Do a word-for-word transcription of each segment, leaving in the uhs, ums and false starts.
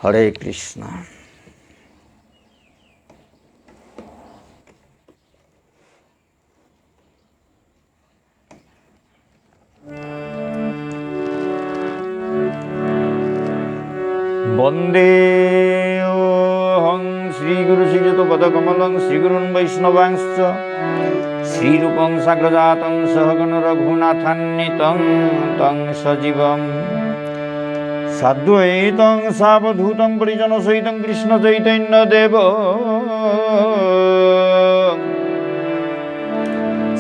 হরে কৃষ্ণ। বন্দেহং শ্রীগুরু শ্রীযুতপদকমলং শ্রীগুরুন বৈষ্ণবাংশ্চ শ্রীরূপং সাগ্রজাতং সহগণ রঘুনাথান্বিতং তং সজীবম সাদ্বৈতং সাবধূতং পরিজন সহিতং কৃষ্ণ চৈতন্য দেব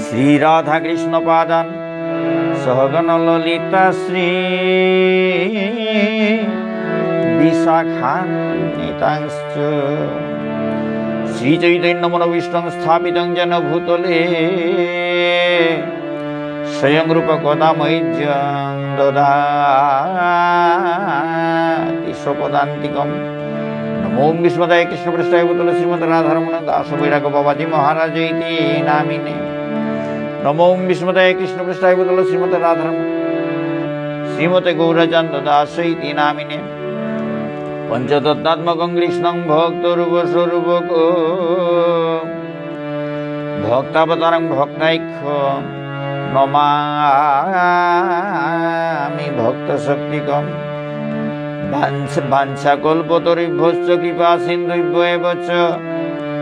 শ্রী রাধাকৃষ্ণ পাদান সহগণ ললিতা শ্রী বিশাখান্বিতাংশ্চ শ্রী চৈতন্য মনোভীষ্টং স্থাপিতং যেন ভূতলে স্বয়ং রূপ কদা মহ্যং দদাতি স্বপদান্তিকম। নমো ওঁ বিষ্ণুপাদায় কৃষ্ণপ্রেষ্ঠায় ভূতলে শ্রীমতে রাধারমণ দাস বৈরাগ্য বাবাজি মহারাজ ইতি নামিনে। নমো ওঁ বিষ্ণুপাদায় কৃষ্ণপ্রেষ্ঠায় ভূতলে শ্রীমতে রাধারমণ শ্রীমতে গৌরচন্দ্র দাস ইতি নামিনে। পঞ্চতত্ত্বাত্মকং কৃষ্ণং ভক্তরূপ স্বরূপকম। ভক্তাবতারং ভক্তাখ্যং নমামি ভক্তশক্তিকম। বাঞ্ছ-, বাঞ্ছাকল্পতরুভ্যশ্চ কৃপাসিন্ধুভ্য এব চ।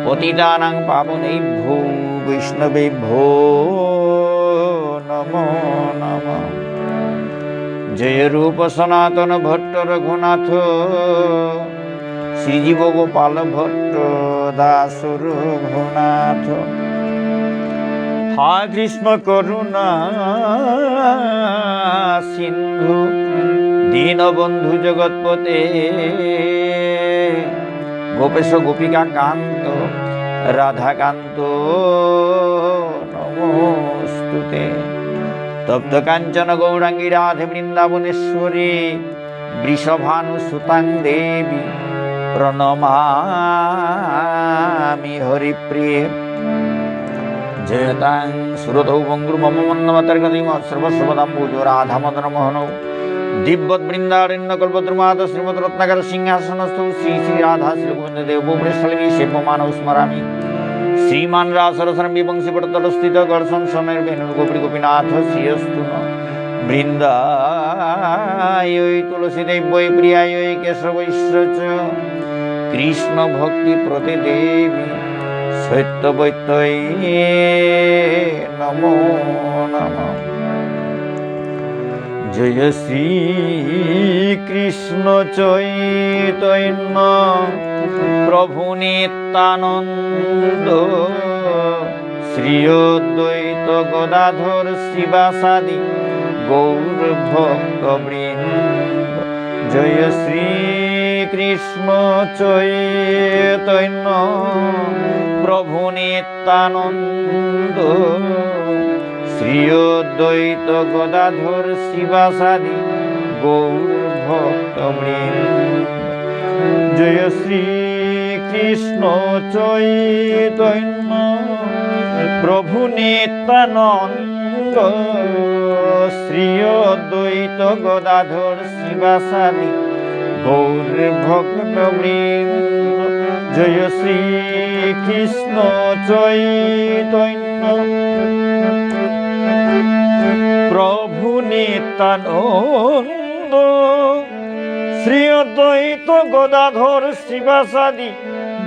পতিতানাং পাবনেভ্যো বৈষ্ণবেভ্যো নমো নমঃ। জয় রূপ সনাতন ভট্ট রঘুনাথ শ্রীজীব গোপাল ভট্ট দাস রঘুনাথ। হা কৃষ্ণ করুণা সিন্ধু দীনবন্ধু জগৎপতে। গোপেশ গোপিকা কান্ত রাধাকান্ত নমোস্তুতে। তপ্ত কাঞ্চন গৌরাঙ্গী রাধে বৃন্দাবনেশ্বরী। বৃষভানুসুতাং দেবী প্রণমামি হরিপ্রিয়ে। জয়তাং সুরতৌ পঙ্গোর্মম মন্দমতের্গতী মৎসর্বস্বপদাম্ভোজৌ রাধামদনমোহনৌ। দীব্যদ্বৃন্দারণ্যকল্পদ্রুমাধঃ শ্রীমদ্রত্নাগার সিংহাসনস্থৌ শ্রী শ্রী রাধা শ্রীল গোবিন্দ দেবৌ প্রেষ্ঠালীভিঃ সেব্যমানৌ স্মরামি। শ্রীমান্ রাসরসারম্ভী বংশীবটতটস্থিতঃ কর্ষন্ বেণুস্বনৈর্গোপীর্গোপীনাথঃ শ্রিয়েঽস্তু নঃ। বৃন্দায়ৈ তুলসীদেব্যৈ প্রিয়ায়ৈ কেশবস্য চ। কৃষ্ণভক্তিপ্রদে দেবী সত্যবত্যৈ নমো নমঃ। জয় শ্রীকৃষ্ণ চৈতন্য প্রভু নিত্যানন্দ শ্রী অদ্বৈত গদাধর শ্রীবাসাদি গৌর ভক্তবৃন্দ। জয় শ্রীকৃষ্ণ চৈতন্য প্রভু নিত্যানন্দ শ্রী অদ্বৈত গদাধর শ্রীবাসাদি গৌর ভক্তবৃন্দ। জয় শ্রীকৃষ্ণ চৈতন্য প্রভু নিত্যানন্দ শ্রী অদ্বৈত গদাধর শ্রীবাসাদি গৌর ভক্তবৃন্দ। জয় শ্রীকৃষ্ণ চৈতন্য প্রভু নিত্যানন্দ শ্রী অদ্বৈত গদাধর শ্রীবাসাদি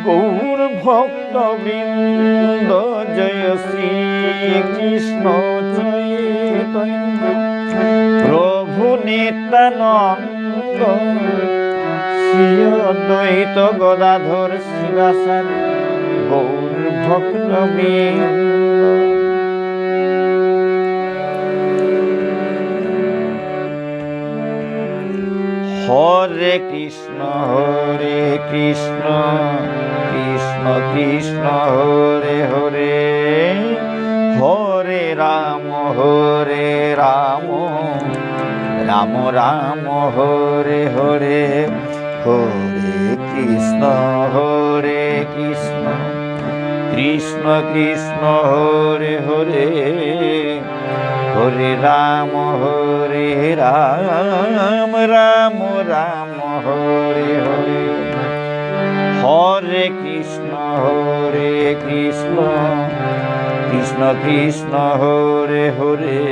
গৌর ভক্তবৃন্দ। জয় শ্রীকৃষ্ণ চৈতন্য প্রভু নিত্যানন্দ শ্রী অদ্বৈত গদাধর শ্রীবাসাদি গৌর ভক্তবৃন্দ। হরে কৃষ্ণ হরে কৃষ্ণ কৃষ্ণ কৃষ্ণ হরে হরে। হরে রাম হরে রাম রাম রাম হরে হরে। হরে কৃষ্ণ হরে কৃষ্ণ কৃষ্ণ কৃষ্ণ হরে হরে। হরে রাম হরে রাম রাম রাম হরে হরে। হরে কৃষ্ণ, হরে কৃষ্ণ, কৃষ্ণ কৃষ্ণ, হরে হরে,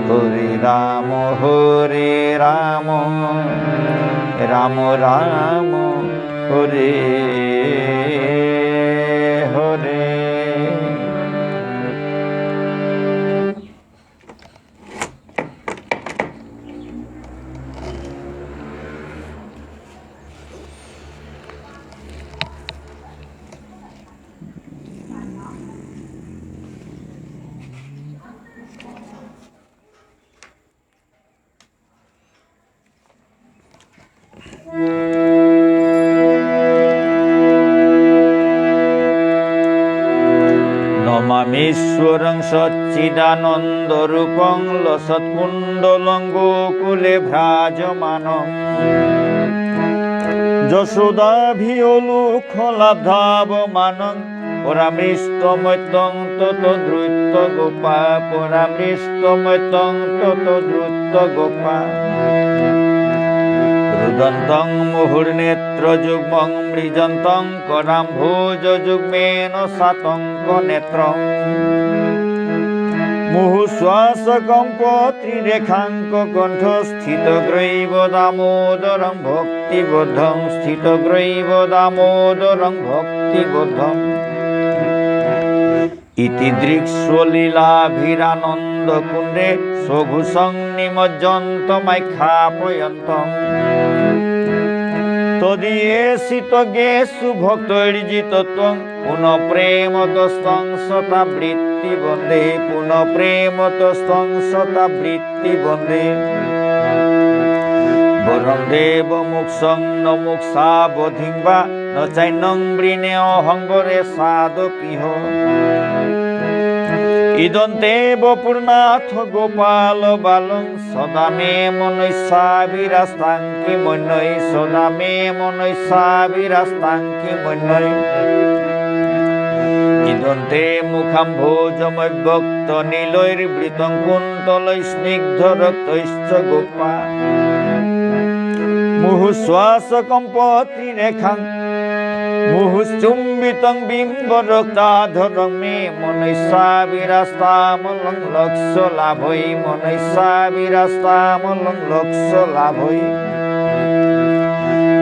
হরে রাম, হরে রাম, রাম রাম, হরে হরে। নমামীশ্বরং সচ্চিদানন্দরূপং লসৎকুণ্ডলং গোকুলে ভ্রাজমানং। যশোদাভিলোক্য লাভ্যাবমানং পরামৃষ্টমত্যং ততদ্রুত্য গোপা, পরামৃষ্টমত্যং ততদ্রুত্য গোপা। রুদন্তং মুহুর্নেত্রযুগ্মং মৃজন্তং করাম্ভোজযুগ্মেন সাতঙ্ক নেত্রং। মুহুশ্বাসকম্প ত্রিরেখাঙ্ক কণ্ঠস্থিতগ্রৈব দামোদরং ভক্তিবদ্ধং, স্থিতগ্রৈব দামোদরং ভক্তিবদ্ধং। ইতি দৃক্ স্বলীলাভিরানন্দকুণ্ডে সঘোষং নিমজ্জন্তমাখ্যাপয়ন্তং। তদীয়েষু কৃতজ্ঞেষু ভক্তৈর্জিতত্বং পুনঃপ্রেমতস্তং শতাবৃত্তি বন্দে, পুনঃপ্রেমতস্তং শতাবৃত্তি বন্দে। বরং দেবমোক্ষং ন মোক্ষাবধিং বা ন চান্যং বৃণেঽহং বরেশাদপীহ। ইদং তে বপুর্নাথ গোপালবালং সদা মে মনস্যাবিরাস্তাং কিমন্যৈ, সদা মে মনস্যাবিরাস্তাং কিমন্যৈ। ইদং তে মুখাম্ভোজমব্যক্তনীলৈর্বৃতং কুন্তলস্নিগ্ধরক্তৈশ্চ গোপা। মুহুশ্বাসকম্প ত্রিরেখাং মুহুশ্চুম্বিতং বিম্বরক্তাধরং মে মনস্যাবিরাস্তামলং লক্ষ্যলাভৈ, মনস্যাবিরাস্তামলং লক্ষ্যলাভৈ।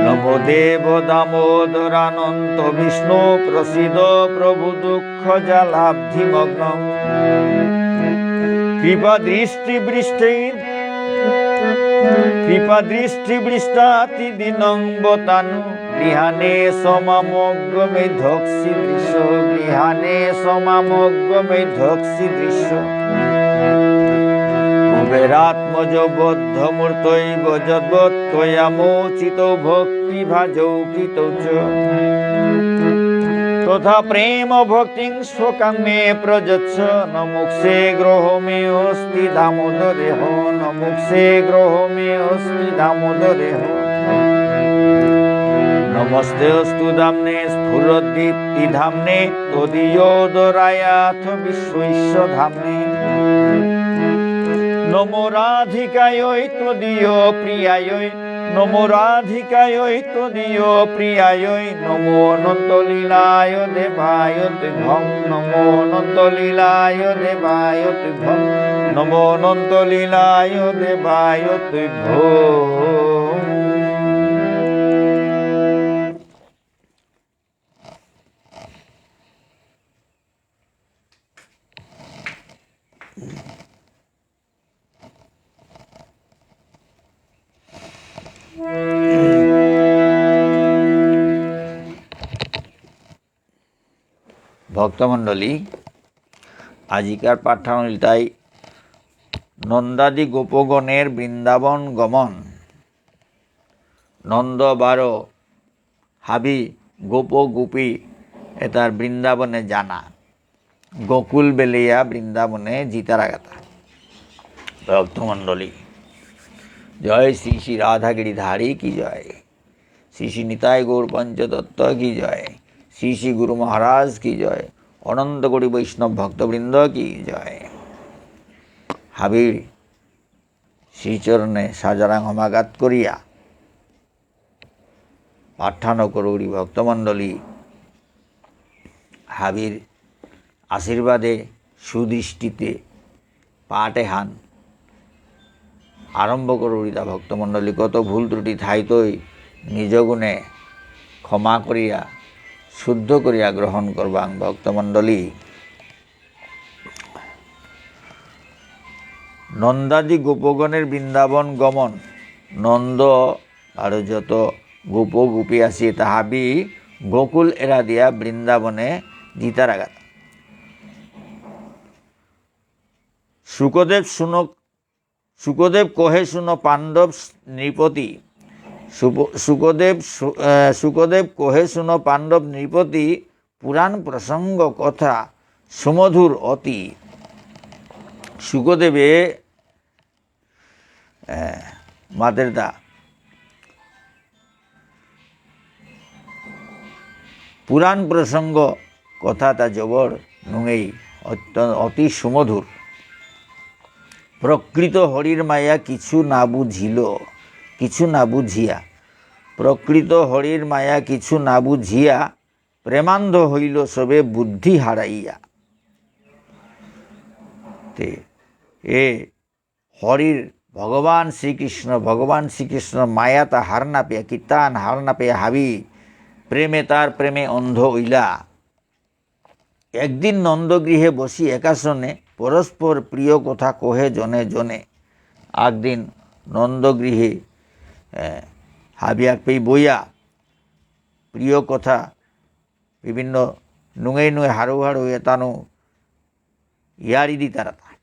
নমো দেব দামোদরানন্ত বিষ্ণো প্রসীদ প্রভু দুঃখ খজালাব্ধিমগ্নং। কৃপাদৃষ্টিবৃষ্টি, কৃপাদৃষ্টিবৃষ্টাতিদীনং বতানু। গৃহাণেশ মামোগ্র মে ধোক্ষীদৃশ, গৃহাণেশ মামোগ্র মে ধোক্ষীদৃশ। কুবেরাত্মজ বদ্ধমূর্তৈব যদ্বৎ ত্বয়া মোচিতৌ ভক্তি ভাজৌ কৃতৌ চ। তথা প্রেম ভক্তিং স্বকাং মে প্রযচ্ছ, ন মোক্ষে গ্রহো মেঽস্তি দামোদরেহ, ন মোক্ষে গ্রহো মেঽস্তি দামোদরেহ। নমস্তেঽস্তু ধাম্নে স্ফুরদ্দীপ্তিধাম্নে, ত্বদীয়োদরায়াথ বিশ্বস্য ধাম্নে। নমো রাধিকায়ৈ ত্বদীয়প্রিয়ায়ৈ, নমো রাধিকায়ৈ ত্বদীয়প্রিয়ায়ৈ, নমো অনন্তলীলায় দেবায় তুভ্যং, নমো অনন্তলীলায় দেবায় তুভ্যং, নমো অনন্তলীলায় দেবায় তুভ্যং। ভক্তমণ্ডলী, আজিকার পাঠহান ইলতাই নন্দাদি গোপগণের বৃন্দাবন গমন। নন্দ বারো হাবি গোপ গোপী এতার বৃন্দাবনে যানা। গোকুল বেলিয়া বৃন্দাবনে যিতারাগাতা। ভক্তমণ্ডলী, জয় শ্রী শ্রী রাধা গিরিধারী কি জয়, শ্রী শ্রী নিতাই গৌর পঞ্চতত্ত্ব কি জয়, শ্রী শ্রী গুরু মহারাজ কি জয়, অনন্ত কোটি বৈষ্ণব ভক্তবৃন্দ কি জয়। হাবির শ্রীচরণে সাজারাং সমাগাত করিয়া পাঠ এহান করুরি ভক্তমণ্ডলী। হাবির আশীর্বাদে সুদৃষ্টিতে পাঠ এহান আরম্ভ করুরিতা ভক্তমণ্ডলী। কত ভুল ত্রুটি থাইতই নিজ গুণে ক্ষমা করিয়া শুদ্ধ করিয়া গ্রহণ করবাং ভক্তমণ্ডলী। নন্দাদি গোপগণের বৃন্দাবন গমন। নন্দ আর যত গোপ গোপী আসি, তাহাবি গোকুল এরা দিয়া বৃন্দাবনে জিতারাগাত। শুকদেব শুনক, শুকদেব কহে শুন পাণ্ডব নৃপতি। শুক-, শুকদেব শু-, আহ, শুকদেব কহে শুন পাণ্ডব নৃপতি, পুরাণ প্রসঙ্গ কথা সুমধুর অতি। শুকদেবে, আহ, মাতেরতা পুরাণ প্রসঙ্গ কথাতা জবর নুঙেই অত্য-, অতি সুমধুর। প্রকৃত হরির মায়া কিছু না বুঝিল, কিছু না বুঝিয়া। প্রকৃত হরির মায়া কিছু না বুঝিয়া, প্রেমান্ধ হইল সবে বুদ্ধি হারাইয়া। তে, এ হরির ভগবান শ্রীকৃষ্ণ, ভগবান শ্রীকৃষ্ণ মায়াতা হার না পেয়া, কিত্তান হার না পেয়া হাবি প্রেমে তার প্রেমে অন্ধ হইলা। একদিন নন্দগৃহে বসি একাসনে পরস্পর প্রিয় কথা কহে জনে জনে। একদিন নন্দগৃহে, এ, হাবিয়াক পেই বইয়া প্রিয় কথা বিভিন্ন নুঙেই নুঙে হারৌ হারৌ এতানু ইয়ারি দিতারাতা।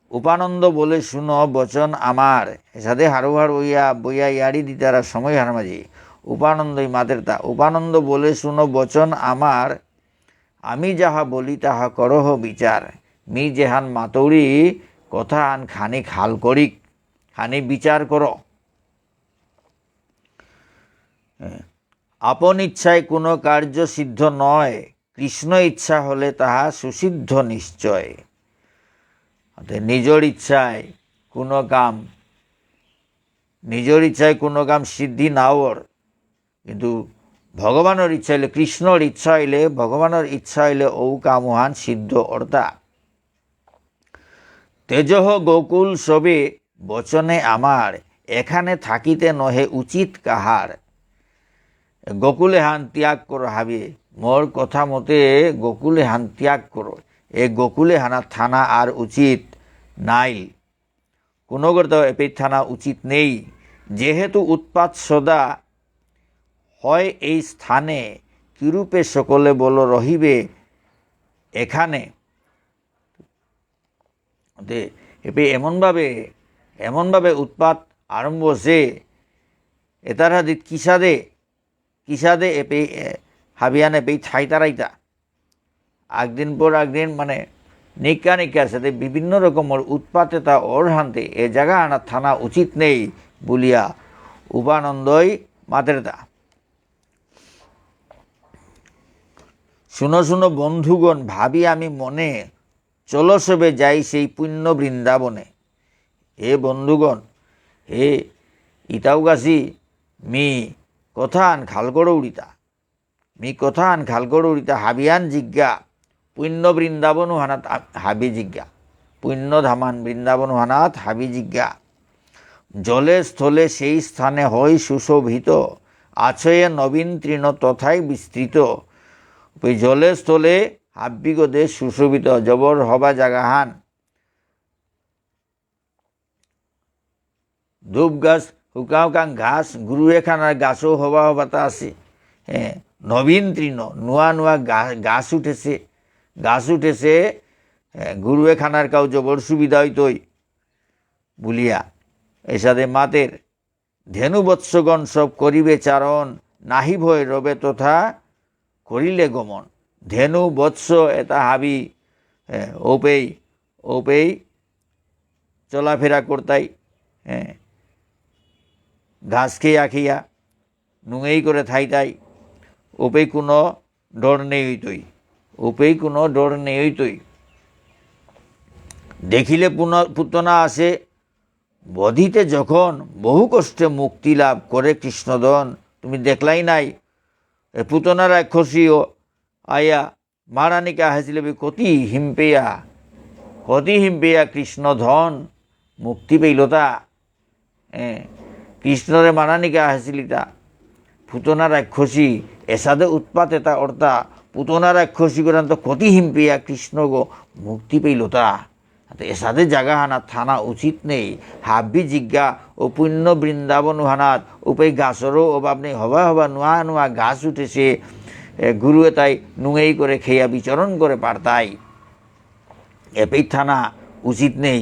উপানন্দ বলে শুনো বচন আমার, এসাদে হারৌ হারৌ ইয়া বইয়া ইয়ারি দিতারা সময় হার মাঝে। উপানন্দই মাতেরতা, উপানন্দ বলে শুনো বচন আমার, আমি যাহা বলি তাহা করহ বিচার। মি যেহান মাতৌরি কথাহান খানি খাল করিক, খানি বিচার কর। আপন ইচ্ছায় কোনো কার্য সিদ্ধ নয়, কৃষ্ণ ইচ্ছা হলে তাহা সুসিদ্ধ নিশ্চয়। অর্থাৎ নিজর ইচ্ছায় কোনো কাম, নিজর ইচ্ছায় কোনো কাম সিদ্ধি না অর, কিন্তু ভগবানর ইচ্ছা হইলে, কৃষ্ণর ইচ্ছা হইলে, ভগবানর ইচ্ছা হইলে ও কামহান সিদ্ধ অরতা। তেজহ গোকুল সবে বচনে আমার, এখানে থাকিতে নহে উচিত কাহার। গোকুল এহান ত্যাগ করো হাবি, মোর কথা মতে গোকুল এহান ত্যাগ করো। এ গোকুল এহানা থানা আর উচিত নাইল। কোনো গর্ত এপেই থানা উচিত নেই। যেহেতু উৎপাত সদা হয় এই স্থানে, কিরূপে সকলে বলো রহিবে এখানে। তে এপেই এমনভাবে, এমনভাবে উৎপাত আরম্ভ যে এতার হাদিত কিসাদে, কিসাদে এপেই, এ, হাবিয়ান এপেই থাইতারাইতা। একদিন পর একদিন মানে নিকা নিকা সাথে বিভিন্ন রকমর উৎপাত এতা অর হানতে এ জাগা আনা থানা উচিত নেই বুলিয়া উপানন্দই মাতেরতা। শুনো শুনো বন্ধুগণ, ভাবি আমি মনে, চলো সবে যাই সেই পুণ্য বৃন্দাবনে। এ বন্ধুগণ, এ ইতাউগাছি মি কথাহান খাল করৌরিতা। মি কথাহান খাল করৌরিতা হাবিয়ান জিজ্ঞা। পুণ্য বৃন্দাবন হানাত আ-, হাবি জিজ্ঞা। পুণ্য ধামান বৃন্দাবন হানাত হাবি জিজ্ঞা। জলে স্থলে সেই স্থানে হয় সুশোভিত, আছয়ে নবীন তৃণ তথায় বিস্তৃত। ওই জলে স্থলে হাব্বিগদে সুশোভিত, জবর হবা জাগাহান। ধূপ গাছ, হুকাও কাং ঘাস, গুরু এখানার গাছও হবা হবাতা আছে। হ্যাঁ, নবীন তৃণ, নুয়া নুয়া গা-, গাছ উঠেছে, গাছ উঠেছে, হ্যাঁ, গুরু এখানার কাউ জবর সুবিধা হইতই বুলিয়া। এসাদে মাতের, ধেনু বৎসগণ সব করিবে চারণ, নাহি ভয় রবে তথা করিলে গমন। ধেনু বৎস এতা হাবি, এ, ওপেই, ওপেই চলাফেরা করতাই, এ, ঘাস খেয়া খেয়া, নুঙেই করে থাইতাই, ওপেই কোনো ডর নেই হইতই, ওপেই কোনো ডর নেই হইতই। দেখিলে পুন-, পুতনা আসে, বধিতে যখন বহু কষ্টে মুক্তি লাভ করে কৃষ্ণধন। তো তুমি দেখলাই নাই, এ পুতনা রাক্ষসীও আয়া মারানিকা আহিছিলে বি কতি হিমপেয়া, কতি হিমপেয়া কৃষ্ণ ধন মুক্তি পেইলতা। এ, কৃষ্ণরে মারানিকা আহিছিলিতা। পুতনা রাক্ষসী, এসাদে উৎপাত এতা অরতা, পুতনা রাক্ষসী গরান্ত কতি হিমপেয়া কৃষ্ণগ মুক্তি পেইলতা। তে এসাদে জাগা হানাত থানা উচিত নেই। হাবি জিজ্ঞা ও পুণ্য বৃন্দাবন হানাত উপেই গাছরও অভাব নেই। হবা হবা নোয়া নোয়া গাছ উঠেছে। এ, গুরু এতাই নুঙেই করে খেয়া বিচরণ করে পারতাই। এপেই থানা উচিত নেই।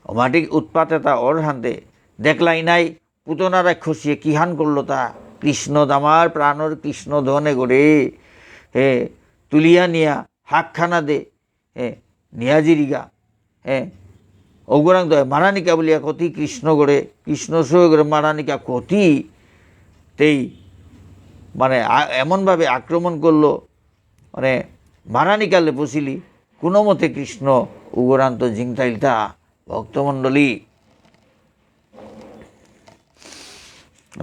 অমাটিক উৎপাত এতা অর হানতে। দেখলাই নাই, পুতনা রাক্ষসীয়ে কিহান করলতা? কৃষ্ণ দামার প্রাণর কৃষ্ণ ধনে গরে। হে, তুলিয়া নিয়া হাকখানা দে। এ, নিয়াজিরিগা, এ, ওগরাং তো মারানিকা বুলিয়া কতি কৃষ্ণ গরে, কৃষ্ণ সৌগরে মারানিকা কতি, তেই, মানে, আ-, এমনভাবে আক্রমণ করলো, মানে, মারানিকালে বসিলি, কোনো মতে কৃষ্ণ উগরান্ত জিংতাইলতা ভক্তমণ্ডলী।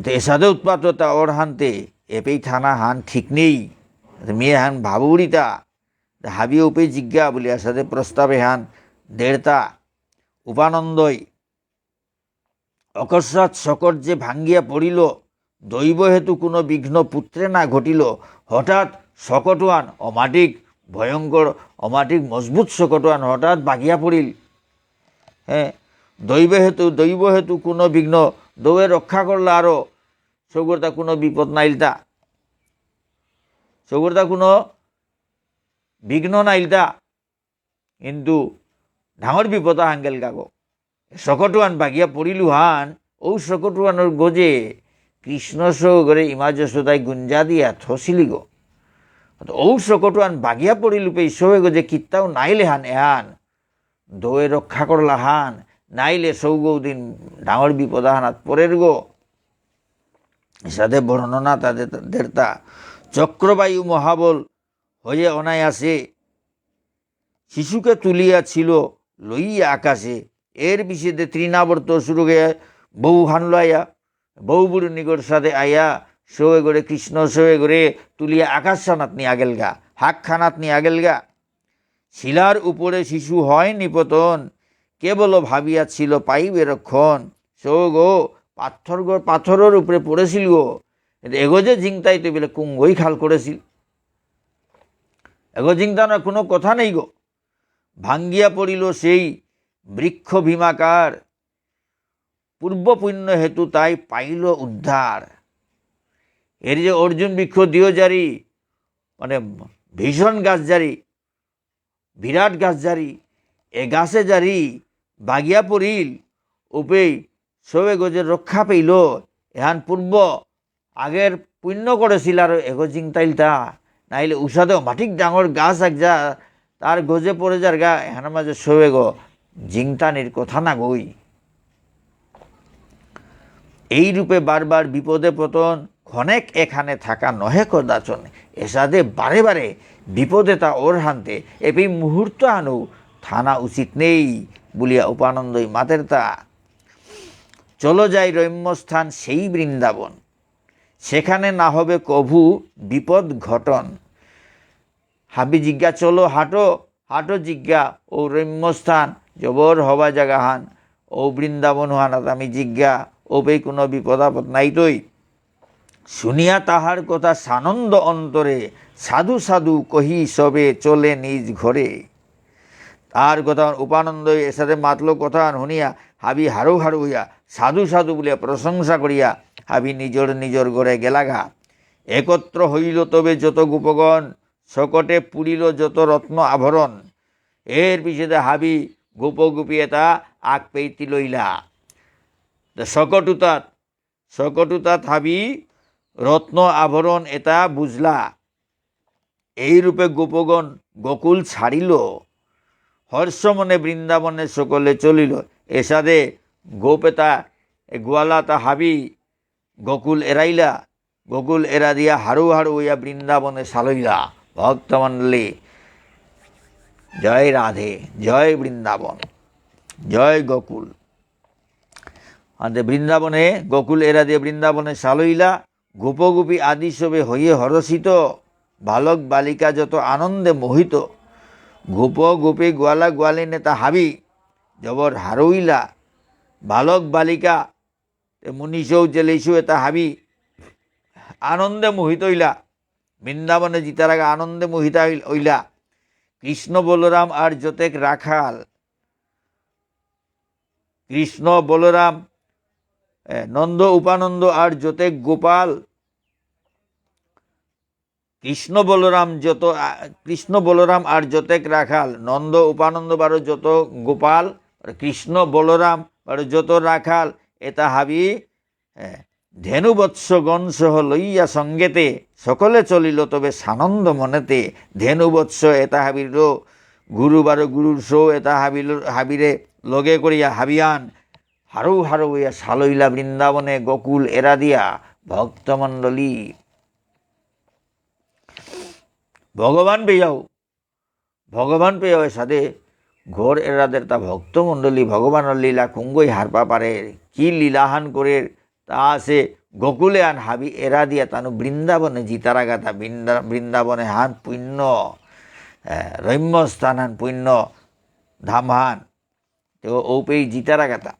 তো এসাদে উৎপাত হতা অর হানতে, এপেই থানা হান ঠিক নেই। তো মেয়ে হান ভাবুরিতা, হাবি উপে জিজ্ঞা বুলিয়া এসাদে প্রস্তাব এহান দেরতা। উপানন্দই, অকস্মাৎ শকট যে ভাঙ্গিয়া পড়িল, দৈব হেতু কোনো বিঘ্ন পুত্রে না ঘটিল। হঠাৎ শকটহান অমাটিক ভয়ঙ্কর, অমাটিক মজবুত শকটহান হঠাৎ বাগিয়া পড়িল। হ্যাঁ, দৈব হেতু, দৈব হেতু কোনো বিঘ্ন, দৌয়ে রক্ষা করলা আরো, সৌগরতা কোনো বিপদ নাইলতা, সৌগরতা কোনো বিঘ্ন নাইলতা, কিন্তু ডাঙর বিপদ আহান গেলগা গো। শকটহান বাগিয়া পড়িলু হান, ঔ শকটহানর গজে কৃষ্ণ সৌগরে ইমা যশোদাই গুঞ্জা দিয়া থসিলি গো। তো ঔ শকটহান বাগিয়া পড়িলু পে সৌগরে কিত্তাও নাইলে হান এহান। দৌয়ে রক্ষা করলা হান, নাইলে সৌগৌ দিন ডাঙর বিপদ আহানাত পড়ের গো। এসাদে বর্ণনা তাদের দেরতা। চক্রবায়ু মহাবল হয়ে অনায়াসে শিশুকে তুলিয়া ছিল লইয়া আকাশে। এর পিছেদে তৃণাবর্ত সুরগে বউ হান লয়া, বউ বুড়ু নিগর সাথে আয়া, সৌগরে কৃষ্ণ সৌগরে তুলিয়া আকাশ খানাত নিয়া গেলগা, হাক খানাত নিয়া গেলগা। শিলার উপরে শিশু হয় নিপতন, কেবল ভাবিয়া ছিল পাইবে রক্ষণ। সৌগ পাথর গো, পাথরর উপরে পড়েছিল গো। কিন্তু এগো যে জিংতাই তো বলে কুঙ্গই খাল করেছিল। এগো জিংতা না কোনো কথা নেই গো। ভাঙ্গিয়া পড়িল সেই বৃক্ষ ভীমাকার, পূর্ব পুণ্য হেতু তাই পাইল উদ্ধার। এর যে অর্জুন বৃক্ষ দিয় জারি, মানে ভীষণ গাছ জারি, বিরাট গাছ জারি, এ গাছে জারি বাগিয়া পড়িল, উপেই সবে গজে রক্ষা পেইল, এহান পূর্ব আগের পুণ্য করেছিল আর এগো জিংতাইলতা, নাইলে উষাদে মাটিক ডাঙর গাছ এক যা, তার গজে পড়ে যার গা, এহান মাঝে সবে গো জিংতানির কথা না গই। এই রূপে বারবার বিপদে পতন, ক্ষণেক এখানে থাকা নহে কদাচন। এসাদে বারে বারে বিপদে তা ওর হানতে, এপেই মুহূর্ত আনো থানা উচিত নেই, বুলিয়া উপানন্দই মাতের তা। চলো যাই রম্যস্থান সেই বৃন্দাবন, সেখানে না হবে কভু বিপদ ঘটন। হাবি জিজ্ঞা চলো হাঁটো, হাঁটো জিজ্ঞা, ও রম্যস্থান, জবর হবা জাগাহান, ও বৃন্দাবন হানাত আমি জিজ্ঞা, ও পে কোনো বিপদ আপদ নাই তৈ। শুনিয়া তাহার কথা সানন্দ অন্তরে, সাধু সাধু কহি সবে চলে নিজ ঘরে। তার কথা উপানন্দ এসাদে মাতলো কথা শুনিয়া, হাবি হারু হারু হইয়া, সাধু সাধু বুলিয়া প্রশংসা করিয়া, হাবি নিজর নিজর ঘরে গেলাগা। একত্র হইল তবে যত গোপগণ, শকটে পুরিল যত রত্ন আভরণ। এর পিছেদে হাবি গোপ গোপী এতা আগ পেইতি লইলা। তো শকট উতাত, শকট উতাত হাবি রত্ন আভরণ এতা বুঝলা। এই রূপে গোপগণ গোকুল ছাড়িল, হর্ষ মনে বৃন্দাবনে সকলে চলিল। এসাদে গোপ এতা, এ গোয়ালাতা হাবি গোকুল এরাইলা, গোকুল এরা দিয়া হারু হারু হইয়া বৃন্দাবনে সালইলা। ভক্তমণ্ডলী, জয় রাধে, জয় বৃন্দাবন, জয় গোকুল। আনতে বৃন্দাবনে, গোকুল এরা দিয়ে বৃন্দাবনে সালইলা, গোপ গোপী আদি সবে হয়ে হরষিত, বালক বালিকা যত আনন্দে মোহিত। গোপ গোপী গোয়ালা গোয়ালিন এতা হাবি জবর হারৌইলা, বালক বালিকা, তে মুনিসৌ জেলেসৌ এতা হাবি আনন্দে মোহিত হইলা। বৃন্দাবনে জিতারাগা আনন্দে মোহিতা হইল-, হইলা। কৃষ্ণ বলরাম আর যতেক রাখাল, কৃষ্ণ বলরাম, এ, নন্দ উপানন্দ আর যতেক গোপাল, কৃষ্ণ বলরাম যত, আ, কৃষ্ণ বলরাম আর যতেক রাখাল, নন্দ উপানন্দ বারো যত গোপাল, আর কৃষ্ণ বলরাম বারো যত রাখাল, এতা হাবি, এ, ধেনুবৎসগণ সহ লইয়া সঙ্গেতে, সকলে চলিল তবে সানন্দ মনেতে। ধেনুবৎস এতা হাবির গুরু বারো গুরুর সৌ এতা হাবিল-, হাবিরে লগে করিয়া হাবিয়ান হারৌ হারৌ হইয়া সালইলা বৃন্দাবনে গোকুল এরা দিয়া ভক্তমণ্ডলী। ভগবান পেয়াও, ভগবান পেয়াও এসাদে ঘোর এরাদের তা ভক্তমণ্ডলী ভগবানর লীলা কুঙ্গই হারপা পারে, কি লীলাহান করে তা আছে গোকুলে আন হাবি এরা দিয়া তানু বৃন্দাবনে জিতারাগাতা বৃন্দা-, বৃন্দাবনে হান পুণ্য, এ, রম্য স্থান হান পুণ্য ধাম হান। তো ঔপেই জিতারাগাতা।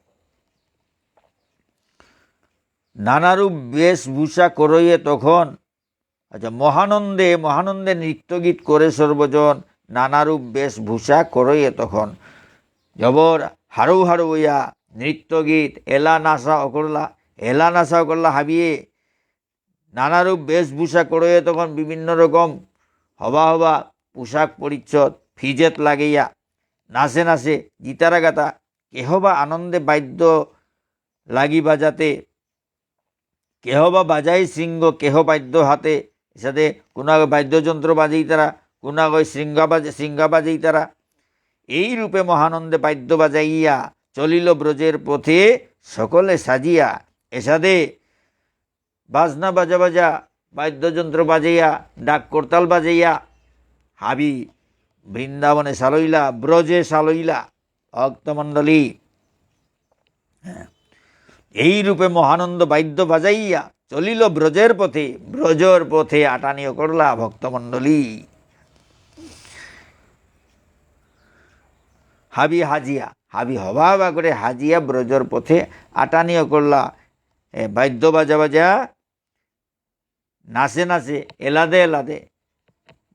নানারূপ বেশভূষা করয়ে তখন, আচ্ছা, মহানন্দে, মহানন্দে নৃত্য গীত করে সর্বজন, নানারূপ বেশভূষা করয়ে তখন। জবর হারৌ হারৌ হইয়া নৃত্য গীত, এলা নাচা অকরলা, এলা নাচা অকরলা হাবিয়ে। নানারূপ বেশভূষা করয়ে তখন বিভিন্ন রকম হবা হবা পোশাক পরিচ্ছদ, ফিজেত লাগেয়া, নাচে নাচে, জিতারাগাতা, কেহ বা আনন্দে বাদ্য লাগি বাজাতে, কেহ বা বাজাই শৃঙ্গ, কেহ বাদ্য হাতে, এসাদে কোনাগো বাদ্যযন্ত্র বাজাইতারা, কোনাগো শৃঙ্গা বাজ-, শৃঙ্গা বাজাইতারা। এই রূপে মহানন্দে বাদ্য বাজাইয়া চলিল ব্রজের পথে সকলে সাজিয়া। এসাদে বাজনা বাজা বাজা, বাদ্যযন্ত্র বাজাইয়া, ডাক করতাল বাজাইয়া, হাবি বৃন্দাবনে সালইলা, ব্রজে সালইলা, ভক্তমণ্ডলী। হ্যাঁ। এই রূপে মহানন্দ বাদ্য বাজাইয়া চলিল ব্রজের পথে, ব্রজর পথে আটানি অকরলা ভক্তমণ্ডলী। হাবি হাজিয়া, হাবি হবা হবা করে হাজিয়া ব্রজর পথে আটানি অকরলা, এ, বাদ্য বাজা বাজা, নাচে নাচে, এলাদে এলাদে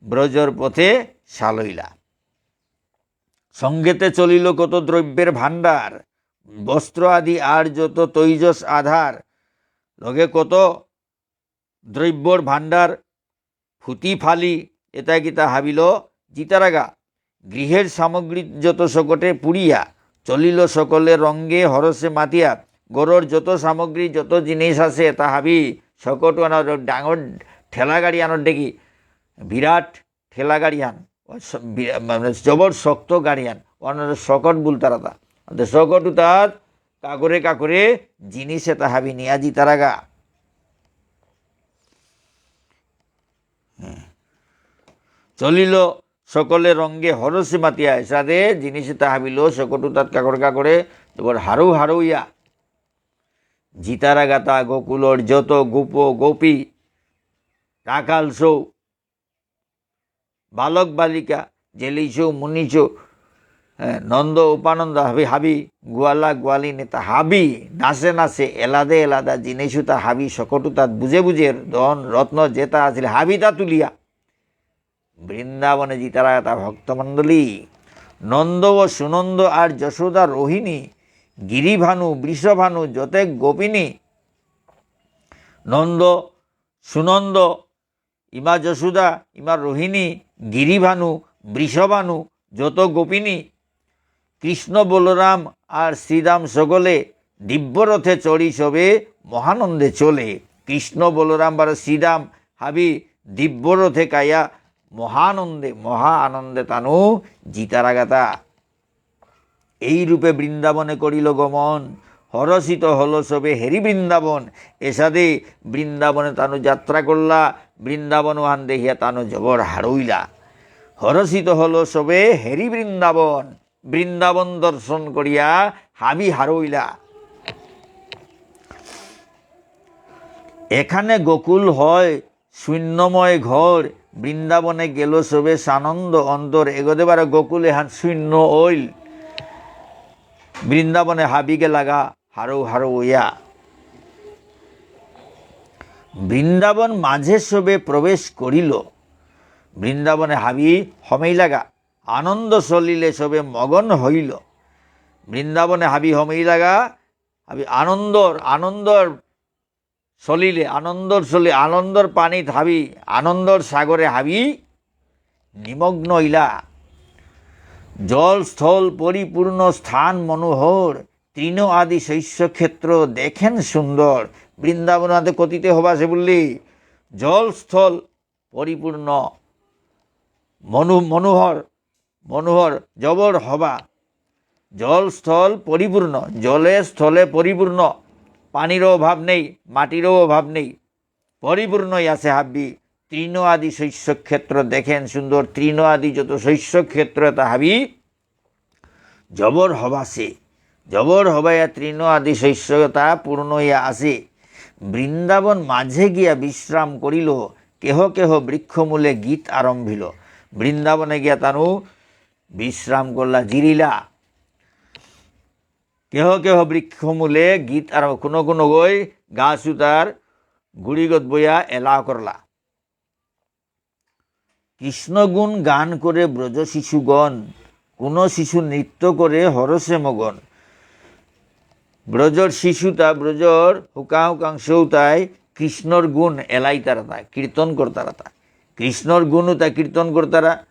ব্রজর পথে সালইলা। সঙ্গেতে চলিল কত দ্রব্যের ভাণ্ডার, বস্ত্র আদি আর যত তৈজস আধার। লগে কত দ্রব্যর ভাণ্ডার, ফুতি ফালি, এতা কিতা হাবিল জিতারাগা। গৃহের সামগ্রী যত শকটে পুরিয়া, চলিল সকলে রঙ্গে হরষে মাতিয়া। ঘরর যত সামগ্রী, যত জিনিস আছে, এতা হাবি শকট আনার ডাঙর ঠেলা গাড়ি আনার দেখি, বিরাট ঠেলা গাড়ি আন, ও স-, বি-, মানে জবর শক্ত গাড়ি আন, ওনার শকট বুলতারা তা। তো শকট উতাত কাকরে কাকরে জিনিস এতা হাবি নিয়া জিতারাগা। হ্যাঁ। চলিল সকলে রঙ্গে হরষে মাতিয়া, এসাদে জিনিস এতা হাবিল শকট উতাত কাকরে কাকরে, তারপর হারৌ হারৌ ইয়া। জিতারাগাতা গোকুলর যত গোপ গোপী, রাখাল সৌ, বালক বালিকা, জেলিসু, মুনিসু, এ, নন্দ উপানন্দ হাবি হাবি, গোয়ালা গোয়ালিন এতা হাবি, নাচে নাচে, এলাদে এলাদা জিনিস উতা হাবি, শকট উতাত বুঝে বুঝে ধন রত্ন যেতা আছিল হাবিতা তুলিয়া। বৃন্দাবনে জিতারাগাতা ভক্তমণ্ডলী, নন্দ ও সুনন্দ আর যশোদা রোহিণী, গিরিভানু, বৃষভানু, যতেক গোপিনী, নন্দ, সুনন্দ, ইমা যশোদা, ইমা রোহিণী, গিরিভানু, বৃষভানু, যত গোপিনী, কৃষ্ণ বলরাম আর শ্রীদাম সকলে দিব্য রথে চড়ি সবে মহানন্দে চলে। কৃষ্ণ বলরাম আর শ্রীদাম হাবি দিব্য রথে কায়া মহানন্দে, মহা আনন্দে তানু জিতারাগাতা। এই রূপে বৃন্দাবনে করিল গমন, হরষিত হল সবে হেরি বৃন্দাবন। এসাদে বৃন্দাবনে তানু যাত্রা করলা, বৃন্দাবন ওহান দেখিয়া তানু জবর হারৌইলা। হরষিত হল সবে হেরি বৃন্দাবন, বৃন্দাবন দর্শন করিয়া হাবি হারৌইলা। এখানে গোকুল হয় শূন্যময় ঘর, বৃন্দাবনে গেল সবে সানন্দ অন্তর। এগোদে বারো গোকুল এহান শূন্য অইল, বৃন্দাবনে হাবি গেলাগা হারৌ হারৌ ইয়া। বৃন্দাবন মাঝে সবে প্রবেশ করিল, বৃন্দাবনে হাবি হমেইলাগা, আনন্দ সলিলে সবে মগন হইল। বৃন্দাবনে হাবি হমেইলাগা, হাবি আনন্দর, আনন্দর সলিলে, আনন্দর সলি-, আনন্দর পানিত হাবি, আনন্দর সাগরে হাবি নিমগ্ন ইলা। জল স্থল পরিপূর্ণ স্থান মনোহর, তৃণ আদি শস্য ক্ষেত্র দেখেন সুন্দর। বৃন্দাবনাতে কতিতে হবা সে বুললি, জল স্থল পরিপূর্ণ, মনো-, মনোহর, মনোহর, জবর হবা। জল স্থল পরিপূর্ণ, জলে স্থলে পরিপূর্ণ, পানিরও অভাব নেই, মাটিরও অভাব নেই, পরিপূর্ণ আছে হাবি। তৃণ আদি শস্য ক্ষেত্র দেখেন সুন্দর, তৃণ আদি যত শস্য ক্ষেত্র এতা হাবি জবর হবাসে, জবর হবাইয়া তৃণ আদি শস্য এতা পূর্ণ ইয়া আছে। বৃন্দাবন মাঝে গিয়া বিশ্রাম করিল, কেহ কেহ বৃক্ষমূলে গীত আরম্ভিল। বৃন্দাবনে গিয়া তানু বিশ্রাম করলা, জিরিলা। কেহ কেহ বৃক্ষমূলে গীত আরম্ভ, কোনো কোনো গই গাছ উতার গুড়িগত বইয়া এলা করলা। কৃষ্ণগুণ গান করে ব্রজ শিশুগণ, কোনো শিশু নৃত্য করে হরষে মগন। ব্রজর শিশুতা, ব্রজর হুকা হুকাং সৌতাই কৃষ্ণর গুণ এলাইতারাতা, কীর্তন করতারাতা। কৃষ্ণর গুণ উতা কীর্তন করতারা।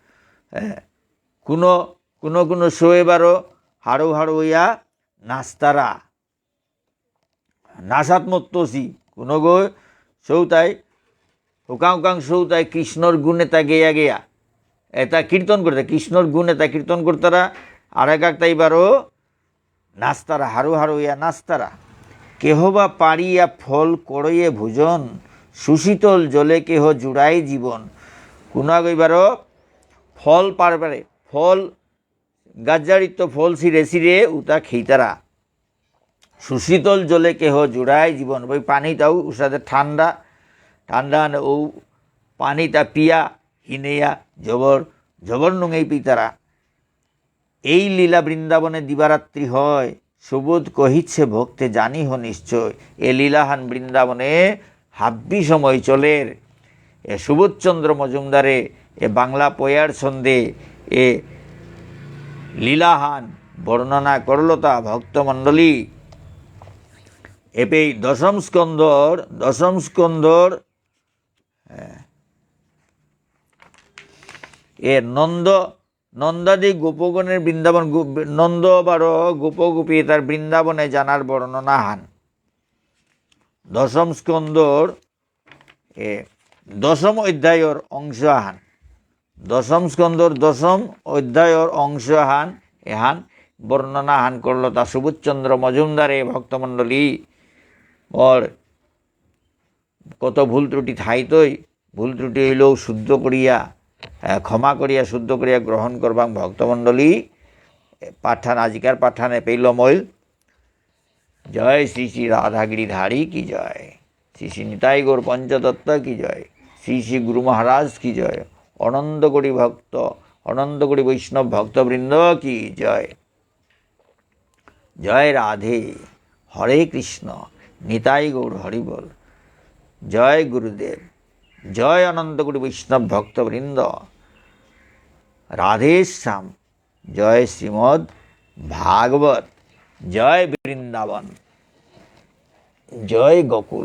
এ, কোনো, কোনো কোনো সৌ এবারও হারৌ হারৌ ইয়া নাচতারা। নাচাত মত্তসি, কোনো গো সৌতাই, হুকাং হুকাং সৌতাই কৃষ্ণর গুণ এতা গেয়া গেয়া, এতা কীর্তন করতে, কৃষ্ণর গুণ এতা কীর্তন করতারা, আর এক এক তাই বারো নাচতারা, হারু হারু ইয়া নাচতারা। কেহ বা পারিয়া ফল করয়ে ভোজন, সুশীতল জলে কেহ জুড়ায় জীবন। কোনো গই বারো ফল পারবারে, ফল গাজ্জারিত ফল সিরে সিরে উতা খেইতারা। সুশীতল জলে কেহ জুড়ায় জীবন, ওই পানিতাও উসাদে ঠান্ডা, ঠান্ডা হানে ও পানিতা পিয়া হিনেয়া জবর, জবর নুঙেই পিতারা। এই লীলা বৃন্দাবনে দিবারাত্রি হয়, সুবোধ কহিছে ভক্তে জানিহ নিশ্চয়। এ লীলাহান বৃন্দাবনে হাব্বি সময় চলের। এ সুবোধচন্দ্র মজুমদারে এ বাংলা পয়ার ছন্দে এ লীলাহান বর্ণনা করলতা ভক্তমণ্ডলী। এপেই দশম স্কন্ধর, দশম স্কন্ধর, এ, এ নন্দ, নন্দাদি গোপগণের বৃন্দাবন, গো-, নন্দ বারো গোপগোপী তার বৃন্দাবনে জানার বর্ণনা হান। দশম স্কন্ধর এ, দশম অধ্যায়র অংশ আহান। দশম স্কন্ধর দশম অধ্যায়র অংশ আহান, এহান বর্ণনা আহান করলতা সুবোধচন্দ্র মজুমদারে ভক্তমণ্ডলী। ওর কত ভুল ত্রুটি থাইতই, ভুল ত্রুটি হইলেও শুদ্ধ করিয়া, এ, ক্ষমা করিয়া, শুদ্ধ করিয়া গ্রহণ করবাং ভক্তমণ্ডলী। এ, পাঠান, আজিকার পাঠান এপেই লমইল। জয় শ্রী শ্রী রাধা গিরিধারী কি জয়, শ্রী শ্রী নিতাই গৌর পঞ্চতত্ত্ব কি জয়, শ্রী শ্রী গুরু মহারাজ কি জয়, অনন্ত কোটি ভক্ত, অনন্ত কোটি বৈষ্ণব ভক্তবৃন্দ কি জয়। জয় রাধে, হরে কৃষ্ণ, নিতাই গৌর হরি বল, জয় গুরুদেব, জয় অনন্ত কোটি বৈষ্ণব ভক্তবৃন্দ, রাধে শ্যাম। জয় শ্রীমদ ভাগবত, জয় বৃন্দাবন, জয় গোকুল।